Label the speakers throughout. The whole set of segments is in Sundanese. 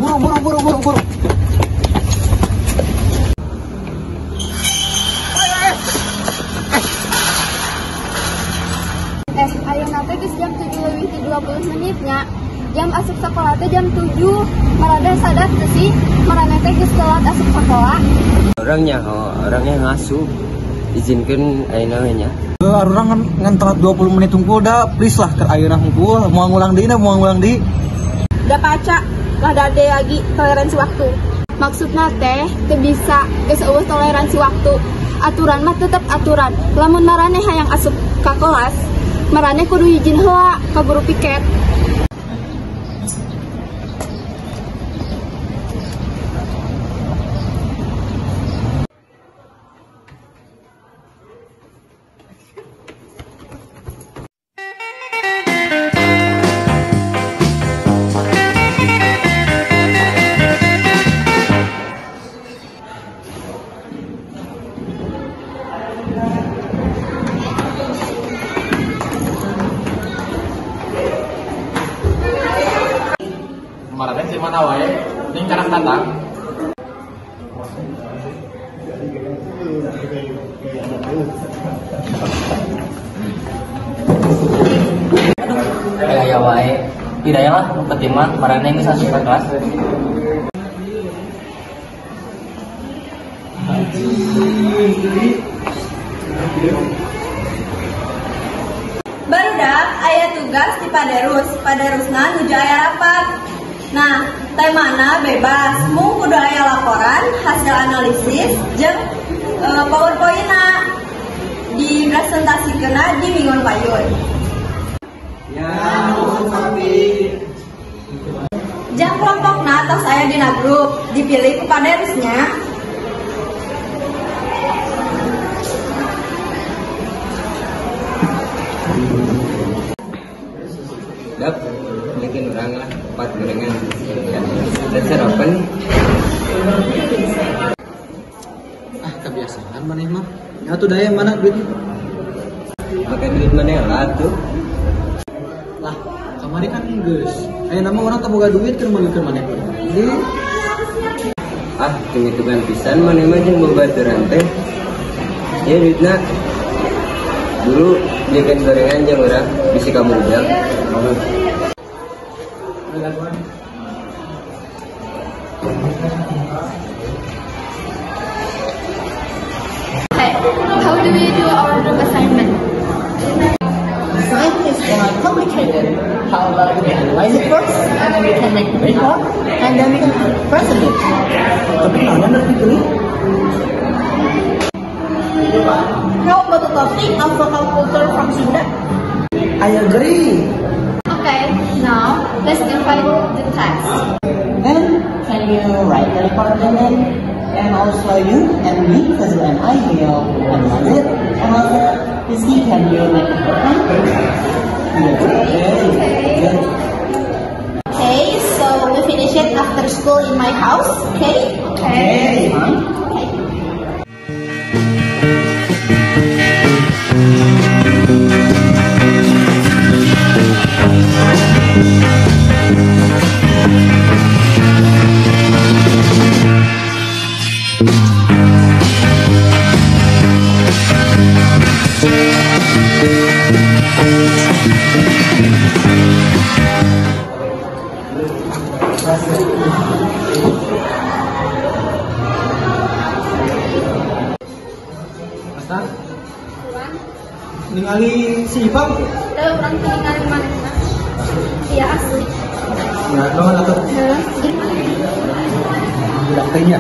Speaker 1: Buru buru buru buru buru.
Speaker 2: Ayeuna teh geus jam 7:20 nya. Jam asup sekolah teh jam 7. Maraneh sadar teu sih? Maraneh teh geus telat asup sekolah.
Speaker 3: Orangnya orangnya ngasup. Izinkan ayeuna we nya.
Speaker 1: Urang ngan telat 20 menit hungkul da, please lah keur ayeuna hungkul, moal ngulang deui na, moal ngulang deui.
Speaker 4: Da paca, lah dade lagi toleransi waktu.
Speaker 2: Maksudna teh teu bisa geus eueuh toleransi waktu. Aturan mah tetep aturan. Lamun maraneh hayang asup ka kelas, maraneh kudu izin heula ka guru piket.
Speaker 5: Maraneh di mana wae? Ning karak datang.
Speaker 6: Aya wae. Hidayah lah, nu penting mah maraneh geus asup ka kelas.
Speaker 4: Barudak aya tugas di Paderus, Paderusna nuju aya rapat. Nah, temana bebas, mung kudu aya laporan, hasil analisis, jeung PowerPoint-na dipresentasikeunna di minggon payun.
Speaker 1: Ya, sapi.
Speaker 4: Jang kelompokna tos aya dina grup, dipilih ku Paderusnya.
Speaker 3: Dap, bikin orang lah, 4 gorengan. Ya, dasar open.
Speaker 1: Ah, kebiasaan maneh mah. Ya tuh daya mana duitnya?
Speaker 3: Pakai duit maneh lah tuh.
Speaker 1: Lah, kamari kan geus. Aya nama orang teu boga duit keur meulikeun maneh. Jadi
Speaker 3: ah, hitung-hitungan pisan maneh mah jeung babaturan teh. Ya duitna dulu belikan gorengan jeung urang bisi kamu ujang.
Speaker 2: Hey, how do we do our group assignment?
Speaker 7: Assignment is quite complicated. How about we analyze it first, and then we can make the report, and then we can present it.
Speaker 1: Tapi naon rek dipilih?
Speaker 4: How about the topic of local culture from Sunda?
Speaker 1: I agree.
Speaker 2: Okay, now let's divide the task.
Speaker 7: Then can you write the report then? And also you and me, Fazil and I will analyze it. And also Rizky, can you make the report?
Speaker 1: Yeah. Okay.
Speaker 4: Okay, so we finish it after school in my house. Okay?
Speaker 2: Okay.
Speaker 4: Okay.
Speaker 1: Asta? Ningali si Ipang?
Speaker 2: Teu urang teu ningali manehna. Iya asli.
Speaker 1: Ya, naon atuh?
Speaker 2: Heuh.
Speaker 1: Budak teh nya.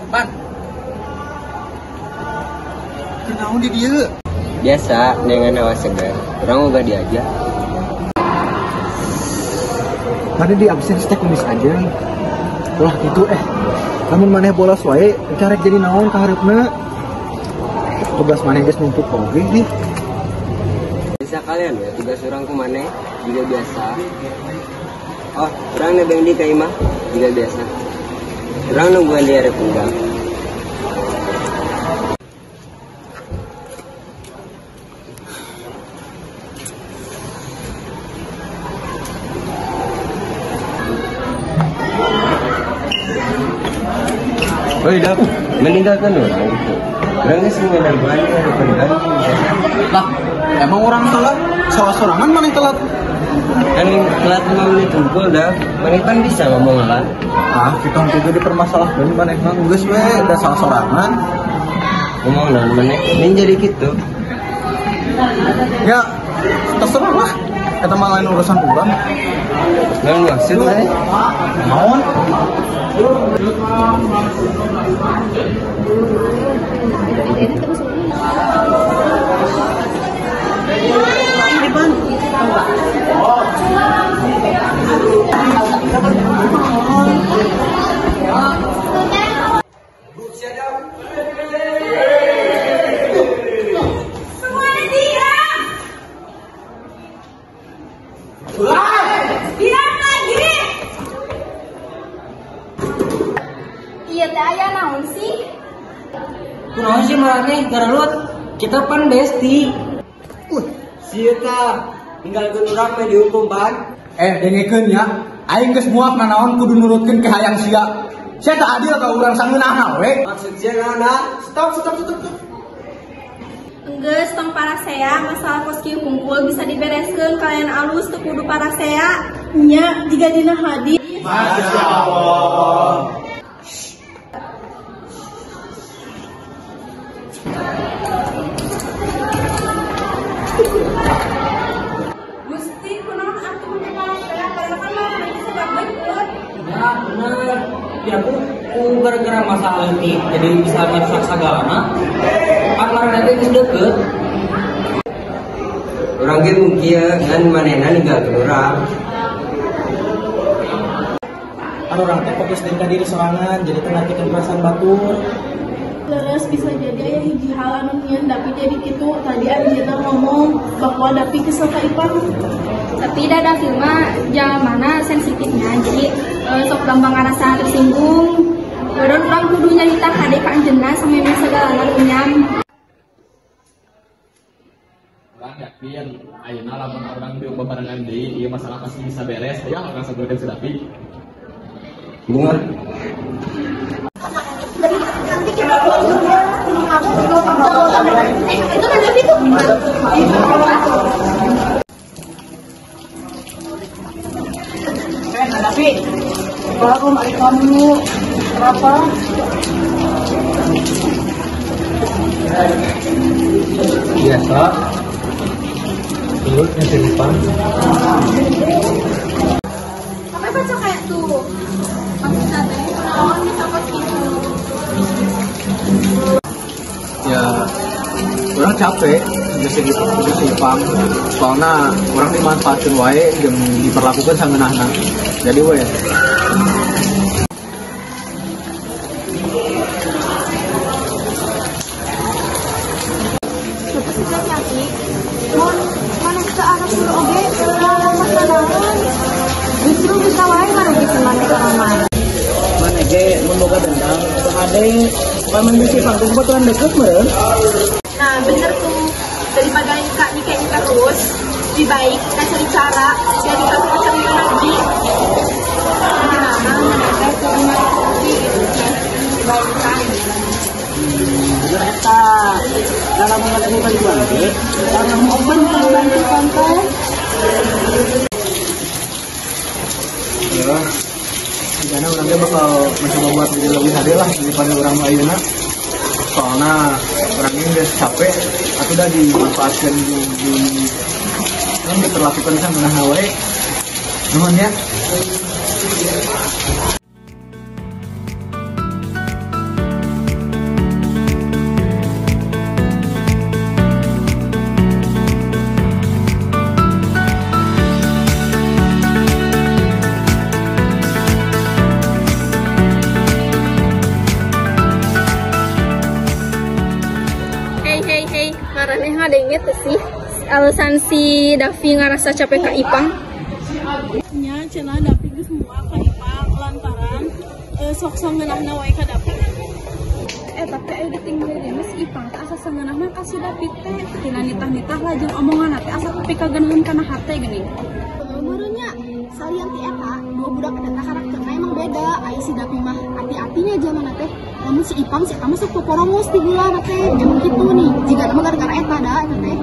Speaker 1: Pan. Kunaon di dieu?
Speaker 3: Biasa, dengan hawa segar. Urang boga diajak.
Speaker 1: Tadi di absen teh kumis aja. Ulah kitu lamun maneh bolos wae carek jadi naon ka hareupna. Tugas maneh geus numpuk oge nih.
Speaker 3: Bisa kalian ya tugas urang ku maneh juga biasa. Oh, urang nebeng di ka imah juga biasa. Urang nungguan di area punggang. Oh iya, meninggalkan orang itu. Orangnya sih ngedarbuan ya, depan
Speaker 1: Lah, emang orang telat? Salah sorangan mana telat?
Speaker 3: Kan telat 5 menit unggul dah. Mana kan bisa ngomong lah.
Speaker 1: Ah, kita juga dipermasalahkan mana emang geus we, udah salah sorangan.
Speaker 3: Ngomong lah mana? Ini jadi gitu.
Speaker 1: Ya, terserah lah. Kata malah lain urusan urang.
Speaker 3: Nggak maksud mana?
Speaker 1: Naon?
Speaker 4: Semuanya diam. Diam lagi.
Speaker 2: Iya teh aya naon sih?
Speaker 6: Kunaon sih maraneh garalut? Kita pan besti.
Speaker 3: Sia tah, tinggalkeun urang mah dihukum pan.
Speaker 1: Dengekeun ya. Aing geus muak nanaon kudu nurutkeun ke hayang sia. Sia teu adil ka urang sangeunahna we.
Speaker 3: Maksud sia naon?
Speaker 1: Stop stop stop.
Speaker 4: Enggeus tong parasea masalah kos kieu hungkul bisa dibereskeun kalian alus teu kudu parasea.
Speaker 8: Nya jiga dina hadis.
Speaker 5: Masya Allah.
Speaker 4: Gusti kunaon atuh mun parasea padahal kan mah sebab deket.
Speaker 6: Ya bener. Ya ku gara-gara masalah ini jadi bisa ngerusak sagalana. Kan maraneh teh geus deket.
Speaker 3: Urang ge mung kieu ngan manehna ninggalkeun urang.
Speaker 1: Kan urang teh fokus deui ka diri sorangan jadi teu ngartikeun perasaan batur.
Speaker 8: Terus bisa jadi aya hiji hal anu nyeun Dapi jadi kitu. Tadi anjeunna ngomong bahwa Dapi kesel ka Ipang.
Speaker 2: Tapi da Dapi mah mana sensitifnya jadi sok gampang ngarasa tersinggung. Urang urang kudu nyarita kade ka anjeunna sameme sagalana runyam.
Speaker 5: Urang yakin ayeuna lamun urang diuk babarengan deui ieu masalah pasti bisa beres. Ya urang saburkeun si Dapi.
Speaker 3: Bunga.
Speaker 2: Itu kan Dapi tuh.
Speaker 7: Dapi, baru mari kamu. Kenapa?
Speaker 1: Biasa. Dulu yang depan.
Speaker 4: Apa baca kayak tuh? Maksudnya teh kunaon bisa kos kitu.
Speaker 1: Ya, orang capek geus Ipang. Soalna orang dimanfaatkeun wae jeung diperlakukan sangeunahna. Jadi we.
Speaker 2: Tapi sih Yati, mun maneh teu anak guru oge moal masalah. Justru bisa wae ngarugikeun maneh mah.
Speaker 7: Maneh ge mun boga dendam teu ade paman si panggung baturan deket meureun.
Speaker 4: Nah, bener tuh. Daripada kak kayak kita terus, lebih baik kita cari cara biar kita semua cari lagi. Nah, mereka cuma gitu, kebaikan.
Speaker 7: Bener eta. Dalam menghadapi bantuan ge, orang open bantu konten.
Speaker 1: Ya, rencana orangnya bakal mencoba buat jadi lebih adil lah daripada orang ayeuna. Soalnya orang ini udah capek atau udah dimanfaatkan di kan diperlakukan sama wae. Nuhun ya.
Speaker 2: ngadenge teh sih alasan si Davi ngarasa capek ka Ipang?
Speaker 8: Nya cenah Davi geus muak ka Ipang lantaran sok sangeunahna wae ka Davi.
Speaker 2: Tapi ayo ditinggal deui si Ipang teh asa sangeunahna ka si Davi teh tina nitah-nitah lah jeung omongan teh asa tepi kagenahan kana hate geuning. Meureunnya salian ti eta dua budak eta karakterna emang beda. Ai si Davi mah hati-hatinya zaman teh. Lamun si Ipang si eta mah sok poporongos di gula teh. Emang kitu nih. Jiga mah gara-gara eta da eta teh.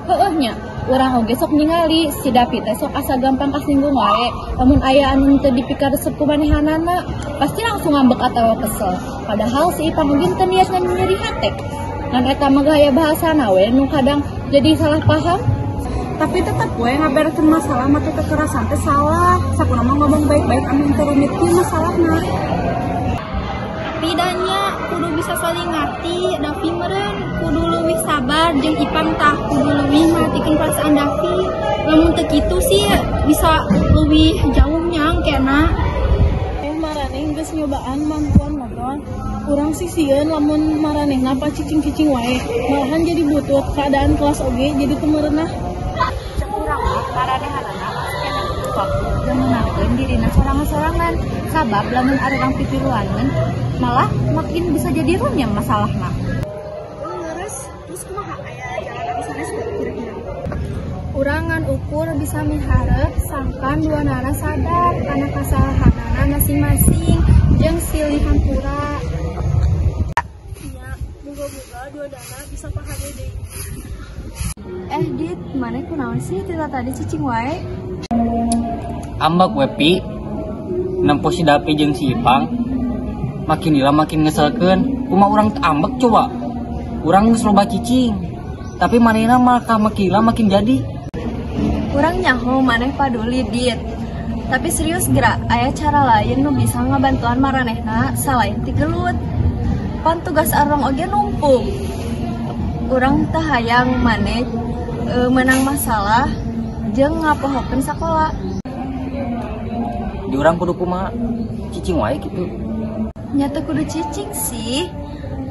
Speaker 9: Heueuh nya, urang oge sok ningali si Davi teh sok asa gampang kasinggung wae. Lamun aya anu teu dipikaresep ku manehanana, pasti langsung ngambek atawa kesel. Padahal si Ipang oge teu niat nyeri hate. Ngan eta mah gaya bahasana we nu kadang jadi salah paham.
Speaker 2: Tapi tetep we ngabereskeun masalah make kekerasan teh salah. Sakumaha mah ngomong baik-baik anu teu rumit kieu masalahna. Bedanya kudu bisa saling ngerti, Davi meureun kudu leuwih sabar jeung Ipang tah kudu leuwih merhatikeun perasaan Davi. Lamun teu kitu sih bisa leuwih jauh nyang kena.
Speaker 8: Maraneh geus nyobaan mampuan ngobrol. Urang sih sieun lamun maranehna pacicing-cicing wae. Malahan jadi butut, keadaan kelas oge jadi teu meureunah.
Speaker 9: Cek urang mah maranehanana masih keneh butuh waktu jeung meunangkeun dirina sorangan-sorangan. Sabab lamun arurang pipiluaneun malah makin bisa jadi runyam masalahna.
Speaker 2: Leres, terus kumaha aya jalan anu sanes kira-kira? Urang ngan ukur bisa miharep sangkan dua nara sadar kana kasalahanana masing-masing jeung silih hampura.
Speaker 8: Nya, muga-muga dua dana bisa pahade deui.
Speaker 4: Dit, maneh kunaon sih tita tadi cicing wae?
Speaker 6: Ambek we Pi, nempo si Davi jeung si Ipang. Makin lila makin ngeselkeun. Kumaha urang teu ambek coba? Urang geus loba cicing. Tapi manehna malah makin lila makin jadi.
Speaker 4: Urang nyaho maneh paduli, Dit. Tapi serius geura, aya cara lain nu bisa ngabantuan maranehna salain ti gelut. Pan tugas arurang oge numpuk. Urang teu hayang maneh menang masalah jeung ngapohokeun sakola.
Speaker 6: Di urang kudu kumaha? Cicing wae kitu.
Speaker 4: Nya teu kudu cicing sih.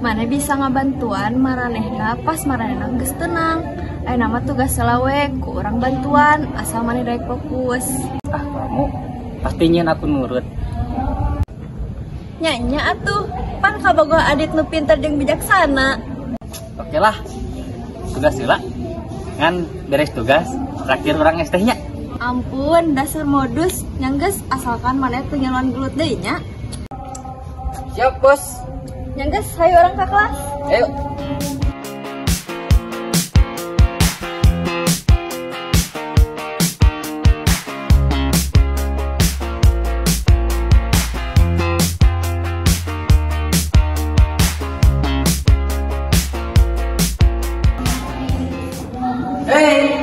Speaker 4: Maneh bisa ngabantuan maranehna pas maranehna geus tenang. Ayeuna mah tugas heula we ku urang bantuan asal maneh daek fokus.
Speaker 6: Ah, kamu pasti nyeun aku nurut.
Speaker 4: Nya nya atuh, pan kabogoh Adit nu pinter jeung bijaksana.
Speaker 6: Oke lah. Tugas heula. Ngan beres tugas, traktir urang es teh nya.
Speaker 4: Ampun, dasar modus. Nya geus asalkan maneh teu ngeluan gelut deui nya.
Speaker 6: Siap, Bos.
Speaker 4: Nya geus, hayu urang ka kelas.
Speaker 6: Ayo. Hey.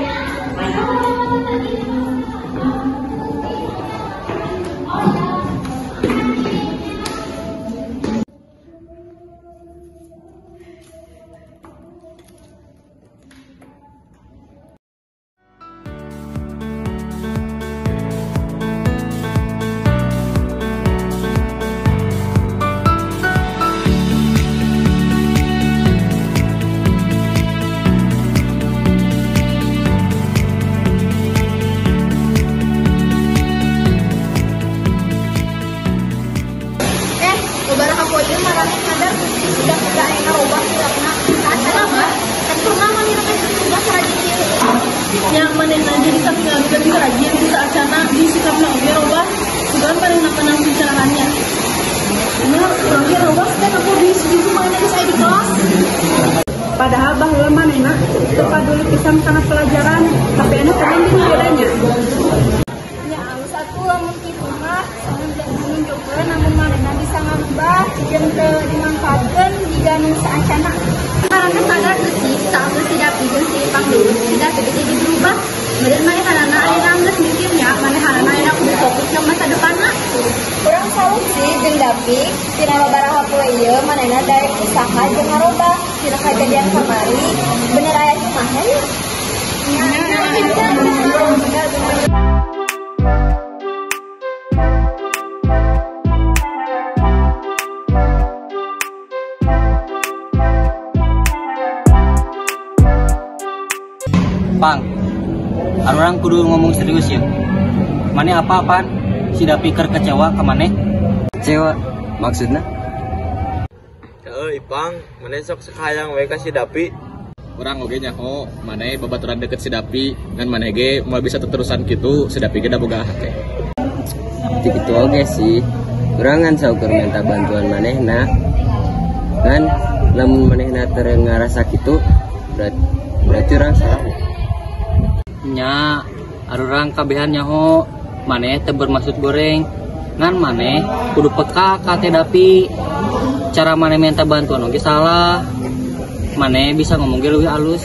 Speaker 2: Beberapa poin maraneh sadar sudah tidak enak robah sikapna. Saat mah kan pernah manehna teh tugas rajin kieu.
Speaker 8: Nya manehna jadi katingali lebih rajin ti saacana di sikapna oge robah. Sugan manehna menang pencerahannya. Nya urang ge robah teh aku di segitu manehna geus aya di kelas.
Speaker 2: Padahal baheula manehna teu paduli pisan kana pelajaran, tapi anu penting dina bedanya. Nya alus atuh lamun kitu mah nunjukkeun namun manehna bisa ngarubah jeung teu dimanfaatkeun jiga nu saacana. Maraneh sadar teu sih saat si Davi jeung si Ipang lulus si Davi teh jadi berubah. Meureun manehanana ayeuna geus mikirnya manehanana ayeuna kudu fokus ka masa depanna.
Speaker 4: Urang salut sih jeung Davi tina babaraha poe ieu manehna daek usaha jeung ngarobah tina kajadian kamari bener aya kumaha nya? Nya, bener.
Speaker 6: Pang, urang kudu ngomong serius ya. Maneh apa-apaan? Si Dapi keur kecewa ke maneh?
Speaker 3: Kecewa? Maksudnya?
Speaker 10: Heeh, Ipang, maneh sok sakayang we ka si Dapi.
Speaker 5: Urang oge nyaho, maneh babaturan deket si Dapi, ngan maneh ge moal bisa teterusan kitu, si Dapi ge da boga hate.
Speaker 3: Kitu oge sih. Urang ngan saukur minta bantuan manehna. Ngan lamun manehna teu ngarasa kitu, berarti urang salah.
Speaker 6: Nya, arurang kabehan nyaho, maneh teu bermaksud goreng. Ngan maneh kudu peka ka teh Dapi. Cara maneh minta bantuan oge salah. Maneh bisa ngomong ge leuwih alus.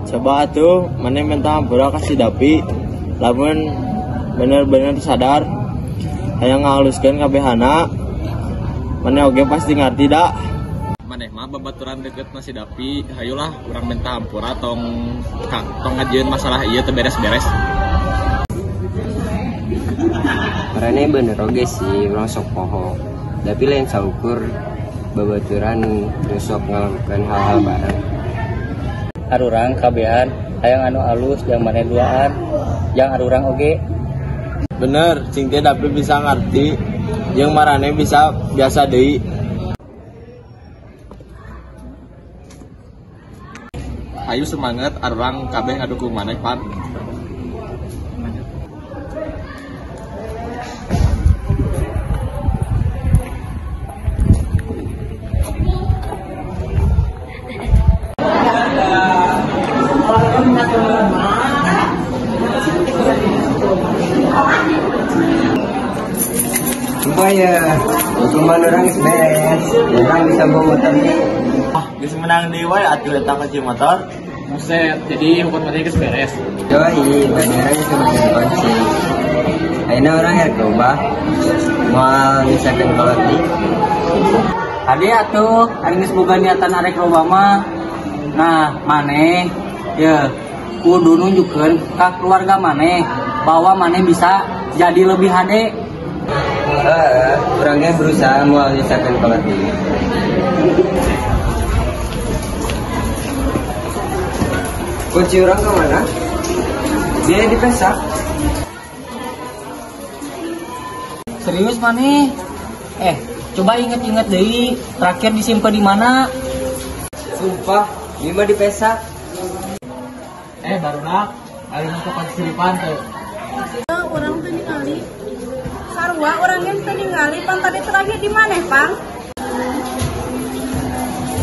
Speaker 10: Coba atuh maneh minta hampura ka si Dapi. Lamun bener-bener sadar hayang ngahaluskeun kabehana, maneh oge pasti ngarti da.
Speaker 5: Maneh mah babaturan deket na si Dapi, hayulah urang minta hampura tong ngajieun masalah ieu teu beres-beres.
Speaker 3: Marane bener oge sih, urang sok poho. Dapi lain saukur babaturan nu sok ngalakukan hal-hal bareng.
Speaker 6: Arurang kabehan hayang anu alus jang maneh duaan, jang arurang oge.
Speaker 10: Bener, cing teh Dapi bisa ngarti, jeung marane bisa biasa deui.
Speaker 5: Ayo semangat, arurang kabeh ngadukung maneh, Pan.
Speaker 3: Sumpah ya, hukuman orang geus beres. Urang bisa bawa motor nih.
Speaker 10: Ah, geus menang deui wae atuh eta kunci motor.
Speaker 5: Buset, jadi hukuman maneh geus beres.
Speaker 3: Yoi, bade urang geus meunang kunci. Ayeuna urang rek loba. Moal misakeun kolot deui.
Speaker 6: Ade atuh, ari geus boga niatan arek loba mah. Nah, maneh ye kudu nunjukkeun ka keluarga maneh bahwa maneh bisa jadi lebih hade.
Speaker 3: Urangnya berusaha moal nyisakeun kolot deui. Kunci urang ke mana? Dia dipesak.
Speaker 6: Serius maneh? Coba inget-inget deui, terakhir disimpan di mana?
Speaker 3: Sumpah, ieu mah dipesak.
Speaker 5: Barudak, ari nu kunci tuh.
Speaker 2: Urang teu ningali.
Speaker 4: Sarua urang ge teu ningali, pan tadi terakhir di maneh, Pang?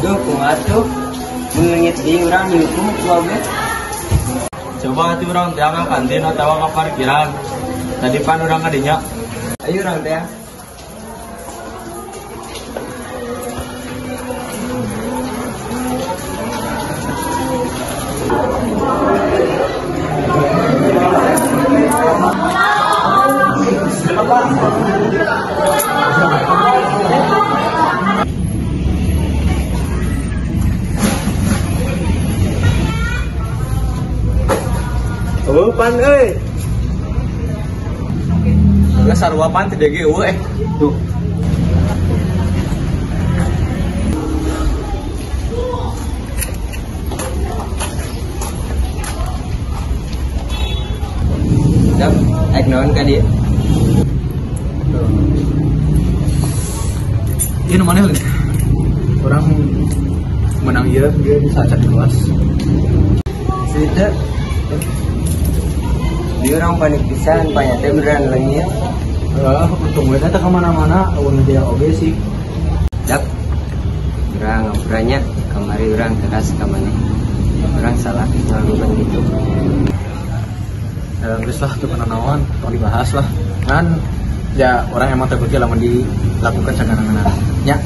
Speaker 3: Duh, kumaha tuh? Mun leungit deui urang dihukum ku oge.
Speaker 10: Coba atuh urang teh ka kantin atawa ka parkiran. Tadi pan urang ka dinya.
Speaker 3: Ayo urang teh.
Speaker 10: Eueuh pan euy.
Speaker 5: Geus sarua pan teu ge eueuh Tuh.
Speaker 3: Dap, aik naon ka dieu?
Speaker 1: Ieu nu maneh urang menang ieu, dia bisa acak di kelas.
Speaker 3: Cerita. Dia orang panik pisan, panyate beneran leungit.
Speaker 1: Untung we teh kemana-mana, eueuh dia oge sih.
Speaker 3: Dap, urang ngampuranya, kamari urang keras ka maneh. Urang salah ngelakukan gitu.
Speaker 1: Geus lah teu naon, tong dibahas lah. Ngan ya orang emang teu lamun dilakukan sagana-gana. Nya.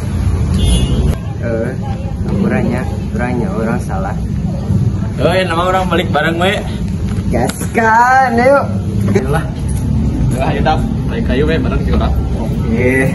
Speaker 3: Ngampuranya, urangnya orang salah.
Speaker 10: Euy, nama urang balik bareng we.
Speaker 3: Gaskan, ayo.
Speaker 1: Lah.
Speaker 5: Ayo dap, balik kayu we bareng si urang.
Speaker 1: Oke.